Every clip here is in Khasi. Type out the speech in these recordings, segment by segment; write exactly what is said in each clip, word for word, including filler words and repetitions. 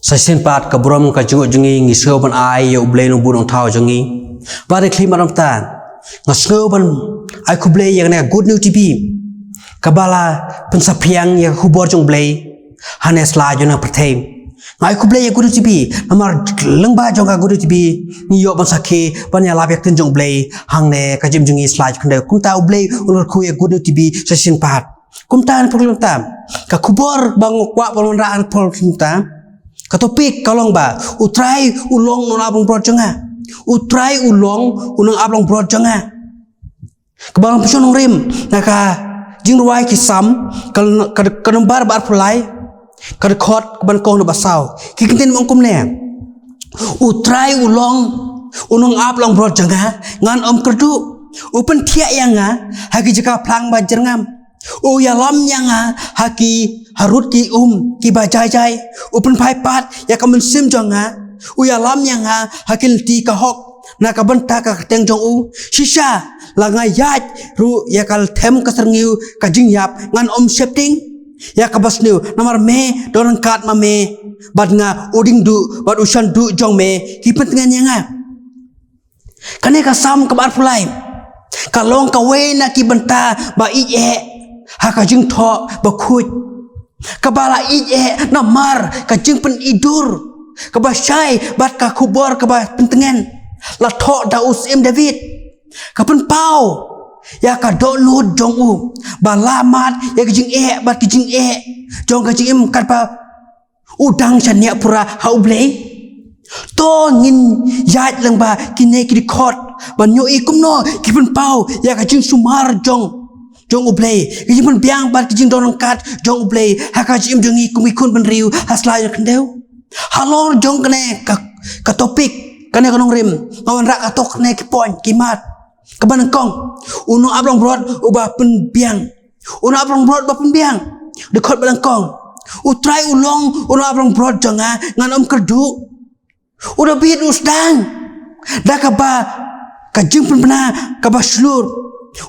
Sa shisien pat ka burom ka jingmut jong ngi, ngi sngew ban ai ïa U Blei Nongbuh Nongthaw jong ngi. Bad ha khlieh madan mynta nga sngew ban ai khublei ïa kane ka Good News T V kaba la pynsaphriang ïa ka khubor jong U Blei hane sla jong ka pyrthei. Nga ai khublei ïa Good News T V namar lyngba jong ka Good News T V ngi ïoh ban sakhi ban ïalap ïa ka ktien jong U Blei hangne ka jingim jong ngi sla jong khyndew. Kumta U Blei un kyrkhu ïa Good News T V sa shisien pat. Kumta na pyrkhat mynta ka khubor ba nga kwah ban wanrah na pyrkhat mynta, ka topic ka long ba U Trai u long u nongap long brot jong nga. U Trai u long u nongap long brot jong nga. Kaba ngan pynshong nongrim na ka Jingrwai ki Salm ka, ka, ka nombar ba arphew lai, ka dkhot kaba nyngkong na ba saw. Ki kyntien ong kumne: U Trai u long u nongap long brot jong nga, ngan ym kyrduh. U pynthiah ïa nga ha ki jaka phlang ba jyrngam. U ïalam ïa nga ha ki, harud ki um kiba jai jai. U pynphai pat ïa ka mynsiem jong nga. U ïalam ïa nga ha ki lynti ka hok na ka bynta ka kyrteng jong u. Shisha la nga ïaid ruh ïa ka lthem ka syrngiew ka jingïap, ngan ym sheptieng ïa kaba sniew, namar me don ryngkat ma me bad nga. U diengduh bad u shanduh jong me ki pyntngen ïa nga. Kane ka Salm kaba arphew lai ka long kawei na ki bynta ba ïeit eh ha ka jingthoh bakhuid, kaba la ïeit eh namar ka jingpyni dur kaba shai bad ka khubor kaba pyntngen la thoh da u Syiem David. Ka pynpaw ïa ka dohnud jong u ba la mad ïa ka jingeh bad ka jingeh jong ka jingim katba u dang shaniah pura ha U Blei. To ngin ïaid lyngba kine ki dkhot ban ïohi kumno ki pynpaw ïa ka jingsumar jong, jong U Blei, ka jingpynbiang bad ka jingdon ryngkat jong U Blei ha ka jingim jong ngi kum ki khun bynriew ha sla jong khyndew. Halor jong kane ka, ka topic, kane ka nongrim, nga wanrah katto katne ki point, ki mat. Kaba nyngkong, u nongap long brot uba pynbiang. U nongap long brot ba pynbiang. Dkhot ba nyngkong: U Trai u long u nongap long brot jong nga, ngan ym kyrduh. U David u sdang da kaba, ka jingpynbna kaba shlur: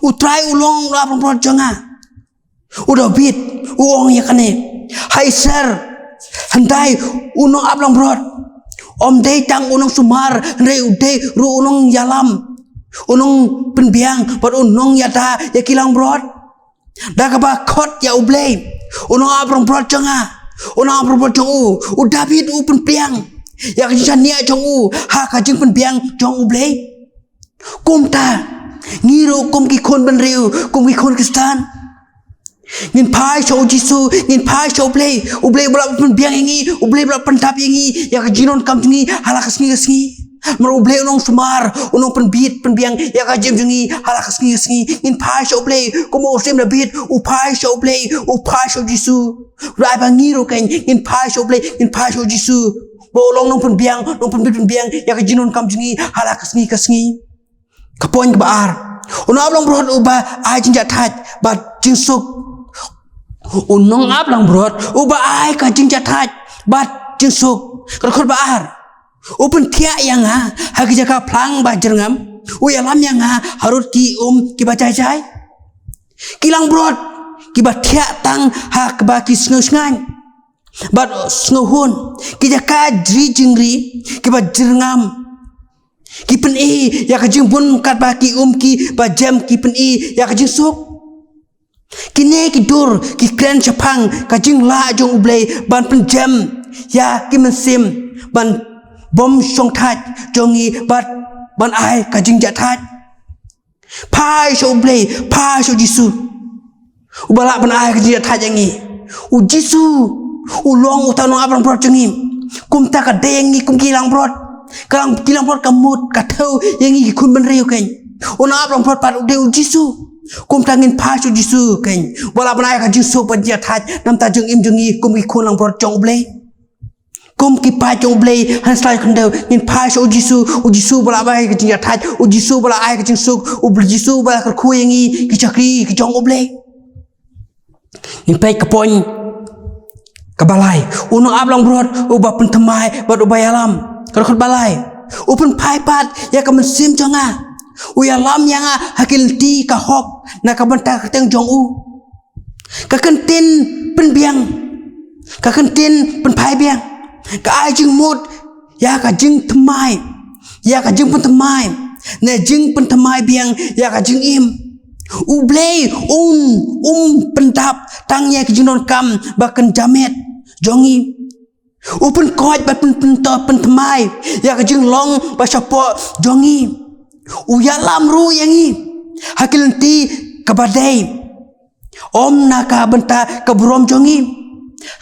U Trai u long u nongap long brot jong nga. U David u ong ïa kane ha Isaiah, hyndai u nongap long brot ym dei tang u nongsumar, hynrei u dei ruh u nongïalam, u nongpynbiang bad u nongïada ïa ki langbrot. Da kaba khot ïa U Blei u nongap long brot jong nga, u nongap long brot jong u. U David u pynbiang ïa ka jingshaniah jong u ha ka jingpynbiang jong U Blei. Kumta ngi ruh kum ki khun bynriew, kum ki khun Khristan, ngin phai sha U Jisu, ngin phai sha U Blei. U Blei ba la pynbiang ïa ngi, U Blei ba la pyndap ïa ngi, ïa ka jingdonkam jong ngi ha la ka sngi ka sngi. Namar U Blei u nongsumar, u nongpynbit pynbiang ïa ka jingim jong ngi ha la ka sngi ka sngi. Ngin phai sha U Blei kum u Syiem David u phai sha U Blei, u phai sha U Jisu. Ruh ai ba ngi ruh kan ngin phai sha U Blei, ngin phai sha U Jisu ba u long u nongpynbiang, u nongpynbit pynbiang ïa ka jingdonkam jong ngi ha la ka sngi ka sngi. Ka point kaba ar: u nongap long brot uba ai jingjahthait bad jingsuk. U nongap long brot uba ai ka jingjahthait bad jingsuk. Ka dkhot ba ar: U pynthiah ïa nga ha ki jaka phlang ba jyrngam. U ïalam ïa nga harud ki um kiba jai jai. Ki langbrot kiba thiah tang ha kaba ki sngewshngaiñ bad sngewhun, ki jaka ri jingri kiba jyrngam. Ki pyni ïa ka jingbun katba ki um kiba jem, ki pyni ïa ka jingsuk. Kine ki dur ki kren shaphang ka jinglah jong U Blei ban pynjem ïa ki mynsiem ban bym shongthait jong ngi bad ban ai ka jingjahthait. Phai sha U Blei, phai sha U Jisu. Uba lah ban ai ka jingjahthait ïa ngi. U Jisu u long uta u nongap long brot jong ngi. Kumta ka dei ïa ngi kum ki langbrot. Ka lang, ki langbrot ka mut, ka thew ïa ngi ki khun bynriew kan. U nongap long brot pat u dei U Jisu. Kumta ngin phai sha U Jisu kan. Uba lah ban ai ka jingsuk bad jingjahthait na ka bynta jingim jong ngi kum ki khun langbrot jong U Blei. Kum ki paid jong U Blei ha sla jong khyndew, ngin phai sha U Jisu. U Jisu ba la ai ka jingjahthait, U Jisu ba la ai ka jingsuk, U Blei, Jisu ba la kyrkhu ïa ngi ki shakri ki jong U Blei. Ngin peit ka point kaba lai: u nongap long brot uba pynthymmai bad uba ïalam. Ka dkhot ba lai: U pynphai pat ïa ka mynsiem jong nga. U ïalam ïa nga ha ki lynti ka hok na ka bynta ka kyrteng jong u. Ka kyntien pynbiang, ka kyntien pynphai biang, Ka ai jingmut ïa ka jingthymmai, ïa ka jingpynthymmai, ne jingpynthymmai biang ïa ka jingim. U Blei un um pyndap tang ïa ka jingdonkam ba kynja met jong ngi. U pynkoit ba pyn pyn pynthymmai ïa ka jinglong ba shapoh jong ngi. U ïalam ruh ïa ngi ha ki lynti kaba dei. Ym na ka bynta ka burom jong ngi,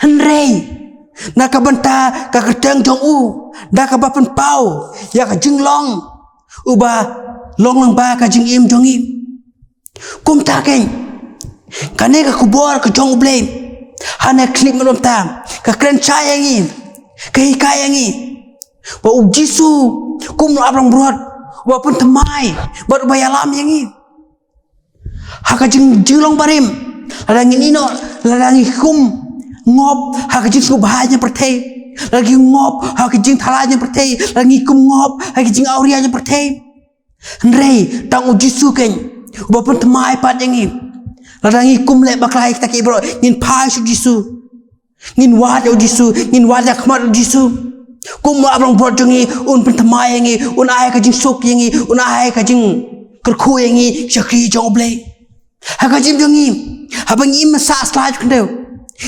hynrei na ka bynta ka kyrteng jong u, da kaba pynpaw ïa ka jinglong uba long lang ba ka jingim jong ngi. Kumta keiñ, kane ka khubor ka jong U Blei, hane ka khyllipmat mynta, ka kren shai ïa ngi, ka hikai ïa ngi ba U Jisu kum u nongap langbrot uba pynthymmai bad uba ïalam ïa ngi. Ha ka jing, jinglong barim, lada ngin ïehnoh, lada ngi kum ngop ha ka jingsngewbha jong pyrthei, lada ngi ngop ha ka jingthala jong pyrthei, lada ngi kum ngop ha ka jingawria jong pyrthei. Hynrei tang U Jisu keiñ uba pynthymmai pat ïa ngi. Lada ngi kum leh bakla ïa kita ki briew, ngin phai sha U Jisu. Ngin wad ïa U Jisu, ngin wad ïa khmat U Jisu. Kum u nongap langbrot jong ngi, un pynthymmai ïa ngi, un ai ka jingsuk ïa ngi, un ai ka jingkyrkhu ïa ngi shakri jong U Blei. Ha ka jingim jong ngi, haba ngi im sah slai khyndew,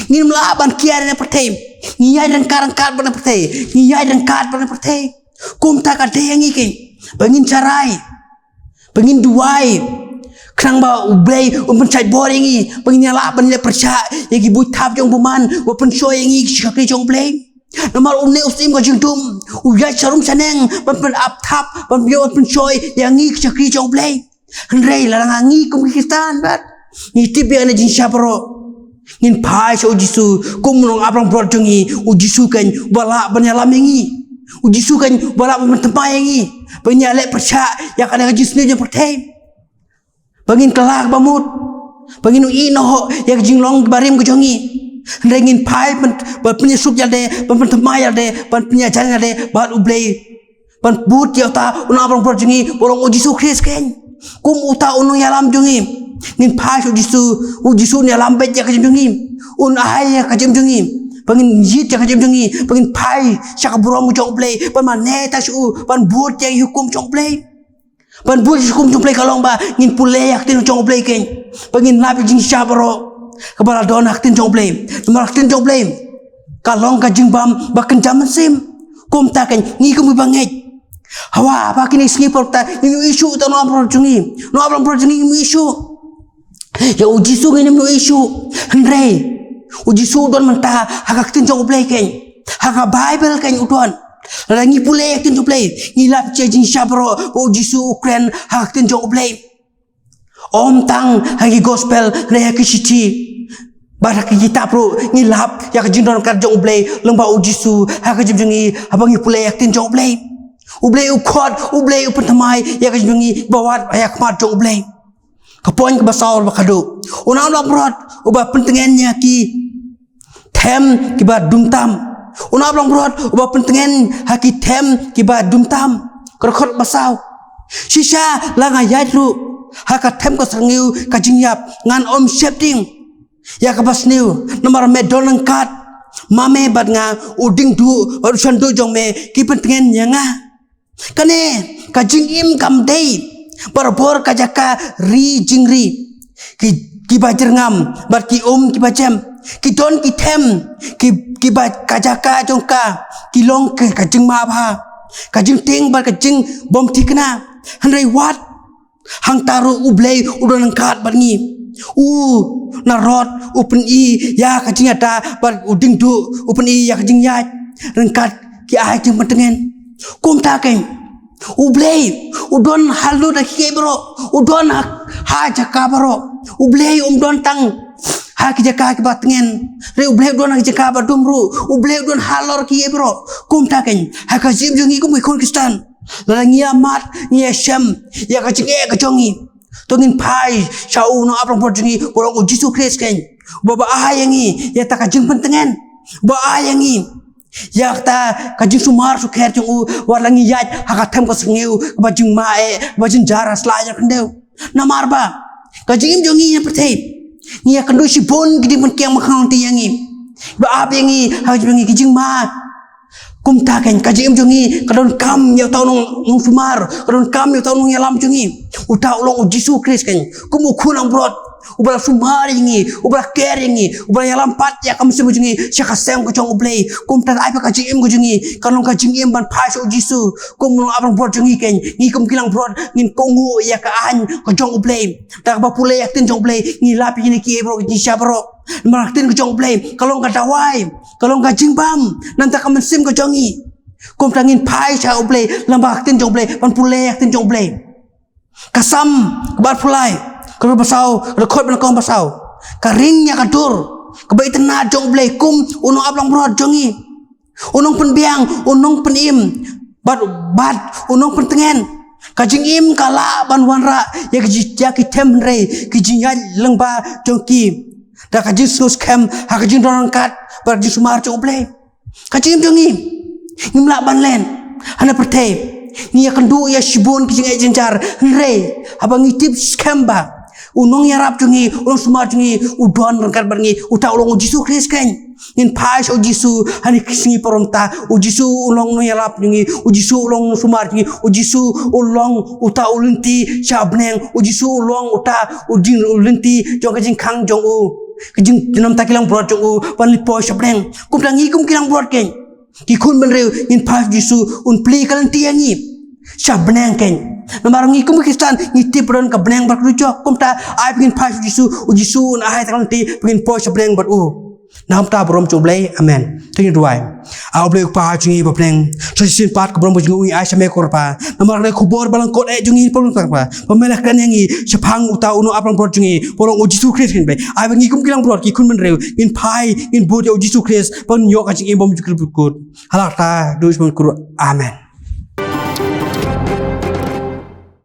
ngim lah ban kiar na pyrthei. Ngi ïaid ryngkat ryngkat bad na pyrthei, ngi ïaid ryngkat bad na pyrthei. Kumta ka dei ïa ngi keiñ ba ngin sharai, ba ngin duwai, khnang ba U Blei un pynshait bor ïa ngi, ba ngin ïa lah ban leh pyrshah ïa ki buit thap jong u bymman, ba pynshoi ïa ngi shakri jong U Blei. Namar une u Syiem ka jingdum u ïaid sharum shaneng ban pynap thap, ban ïoh ban pynshoi ïa ngi shakri jong U Blei. Hynrei lada ngi kum ki Khristan bad ngi tip ïa kane ka jingshah baroh, ngin phai sha U Jisu kum u nongap langbrot jong ngi. U Jisu keiñ uba lah ban ïalam ïa ngi. U Jisu keiñ uba lah ban pynthymmai ïa ngi ba ngin ïaleh pyrshah ïa kane ka jingsniew jong pyrthei, ba ngin kylla ka bamut, ba ngin ïehnoh ïa ka jinglong barim ka jong ngi. Hynrei ngin phai ban, ban pynïasuk ïalade, ban pynthymmai ïalade, ban pynïajan ïalade bad U Blei, ban bud ïa uta u nongap langbrot jong ngi uba long U Jisu Khrist keiñ kum uta u nongïalam jong ngi. Ngin phai sha U Jisu, U Jisu un ïalam beit ïa ka jingim jong ngi, un ai ïa ka jingim jong ngi, ba ngin jied ïa ka jingim jong ngi, ba ngin phai sha ka burom jong U Blei, ban mane tang sha u, ban bud ïa ki hukum jong U Blei. Ban bud ïa ki hukum jong U Blei ka long ba ngin pule ïa ka ktien jong U Blei keiñ, ba ngin lap ïa ka jingshah baroh kaba la don ha ka ktien jong U Blei. Namar ka ktien jong U Blei ka long ka jingbam ba kynja mynsiem. Kumta keiñ, ngi kum ki bangeit, hawa ba kine ki sngi por ta ngin ïohi shuh uta u nongap langbrot jong ngi, u nongap langbrot jong ngi, ngin ïohi shuh. Ïa U Jisu ngim ïohi shuh, hynrei U Jisu u don mynta ha ka ktien jong U Blei keiñ, ha ka Baibl keiñ u don. Lada ngi pule ïa ka ktien jong U Blei, ngi lap ïa ka jingshah baroh ba U Jisu u kren ha ka ktien jong U Blei. Ym tang ha ki gospel, hynrei ha ki shithi bad ha ki kitab ruh ngi lap ïa ka jingdon ryngkat jong U Blei lyngba U Jisu ha ka jingim jong ngi, haba ngi pule ïa ka ktien jong U Blei. U Blei u khot, U Blei u pynthymmai ïa ka jingim jong ngi ba wad ïa ka khmat jong U Blei. Ka point kaba saw bad khadduh, u nongap langbrot uba pyntngen ïa ki them kiba dum tam. U nongap langbrot uba pyntngen ha ki them kiba dum tam. Ka dkhot ba saw. Shisha la nga ïaid ruh ha ka them ka syrngiew ka jingïap, ngan ym sheptieng ïa kaba sniew, namar me don ryngkat ma me bad nga, u diengduh bad u shanduh jong me ki pyntngen ïa nga. Kane ka jingim kam dei barabor ka jaka ri jingri, ki, kiba jyrngam bad ki um kiba jem. Ki don ki them ki, kiba ka jaka jong ka ki long ka, ka jingma bha, ka jingtieng bad ka jingbymthikna. Hynrei wat hangta ruh U Blei u don ryngkat bad ngi. U narod u pyni ïa ka jingïada bad u diengduh u pyni ïa ka jingïaid ryngkat ki ai jingpyntngen. Kumta keiñ, U Blei u don halor ha kiei baroh, u don ha, ha jaka baroh. U Blei um don tang ha ki jaka kiba tngen, hynrei U Blei u don ha ki jaka ba dum ruh. U Blei u don halor kiei baroh. Kumta keiñ, ha ka jingim jong ngi kum ki khun Khristan, lada ngi ïa mad, ngi ïa shem ïa ka jingeh ka jong ngi, to ngin phai sha u nongap langbrot jong ngi uba long U Jisu Khrist keiñ, uba ba ai ïa ngi ïa kata ka jingpyntngen, uba ai ïa ngi ïa kata ka jingsumar sukher jong u, wat la ngi ïaid ha ka them ka syrngiew kaba jingma eh, kaba jynjar ha sla jong ka khyndew. Namar ba ka jingim jong ngi ha pyrthei, ngi ïakynduh shibun ki jingpynkiang ba khang lynti ïa ngi, ba ap ïa ngi ha ka jingim jong ngi, ki jingma, Kumta keiñ ka jingim jong ngi ka donkam ïa uta u nong, nongsumar, ka donkam ïa uta u nongïalam jong ngi. Uta u long u Jisu Khrist keiñ, kum u khun langbrot uba la sumar ïa ngi, uba la care ïa ngi, uba la ïalam pat ïa ka mynsiem jong ngi sha ka sem ka jong U Blei. Kumta ai ba ka jingim ka jong ngi kan long ka jingim ban phai sha u Jisu. Kum u nongap langbrot jong ngi keiñ, ngi kum ki langbrot ngin kohnguh ïa ka aiñ ka jong U Blei. Da kaba pule ïa ka ktien jong U Blei, ngi lap ïa kine kiei baroh, ki jingshisha baroh. Namar ka ktien ka jong U Blei ka long ka dawai, ka long ka jingbam na ka bynta ka mynsiem ka jong ngi. Kumta ngin phai sha U Blei lyngba ka ktien jong U Blei, ban pule ïa ka ktien jong U Blei. Ka Salm kaba arphew lai, ka dkhot ba saw, ka dkhot ba nyngkong ba saw, ka ring ïa ka dur kaba itynnad jong U Blei kum u nongap langbrot jong ngi, u nongpynbiang, u nongpynim, bad, bad u nongpyntngen. Ka jingim ka lah ban wanrah ïa ki ji-, ïa ki them, hynrei ki jingïaid lyngba jong ki da ka jingsngewskhem ha ka jingdon ryngkat bad ka jingsumar jong U Blei. Ka jingim jong ngi, ngim lah ban len ha kane ka pyrthei. Ngi ïakynduh ïa shibun ki jingeh jynjar, hynrei haba ngi tip skhem ba u nongïarap jong ngi, u nongsumar jong ngi u don ryngkat bad ngi, uta u long u Jisu Khrist keiñ. Ngin phai sha u Jisu ha kine ki sngi paralok, uta u Jisu u long u nongïarap jong ngi, u Jisu u long u nongsumar jong ngi, u Jisu u long uta u lynti sha bneng, u Jisu u long uta u jing, u lynti jong ka jingkhang jong u, ka jing, na ka bynta ki langbrot jong u ban leit poi sha bneng. Kumta ngi kum ki langbrot keiñ, ki khun bynriew, ngin phai sha u Jisu un plie ka lynti ïa ngi sha bneng keiñ. Namar ngi kum ki Khristan ngi tip ba don ka bneng bad ka dujok. Kumta ai ba ngin phai sha u Jisu, u Jisu un ai ïa ngi ka lynti ba ngin poi sha bneng bad u. Na ka bynta burom jong U Blei. Amen. To ngin duwai. A U Blei U Kpa jong ngi ba ha bneng, sa shisien pat ka burom jong ngi ai sha me ko Kpa. Namar kane ka khubor ba lyngkot eh jong ngi paralok, Kpa, ba me la kren ïa ngi shaphang uta u nongap langbrot jong ngi, ba u long u Jisu Khrist keiñ. Ai ba ngi kum ki langbrot, ki khun bynriew, ngin phai, ngin bud ïa u Jisu Khrist ban ïoh ka jingim bymjukut. Ha la ka kyrteng U Jisu Khrist. Amen.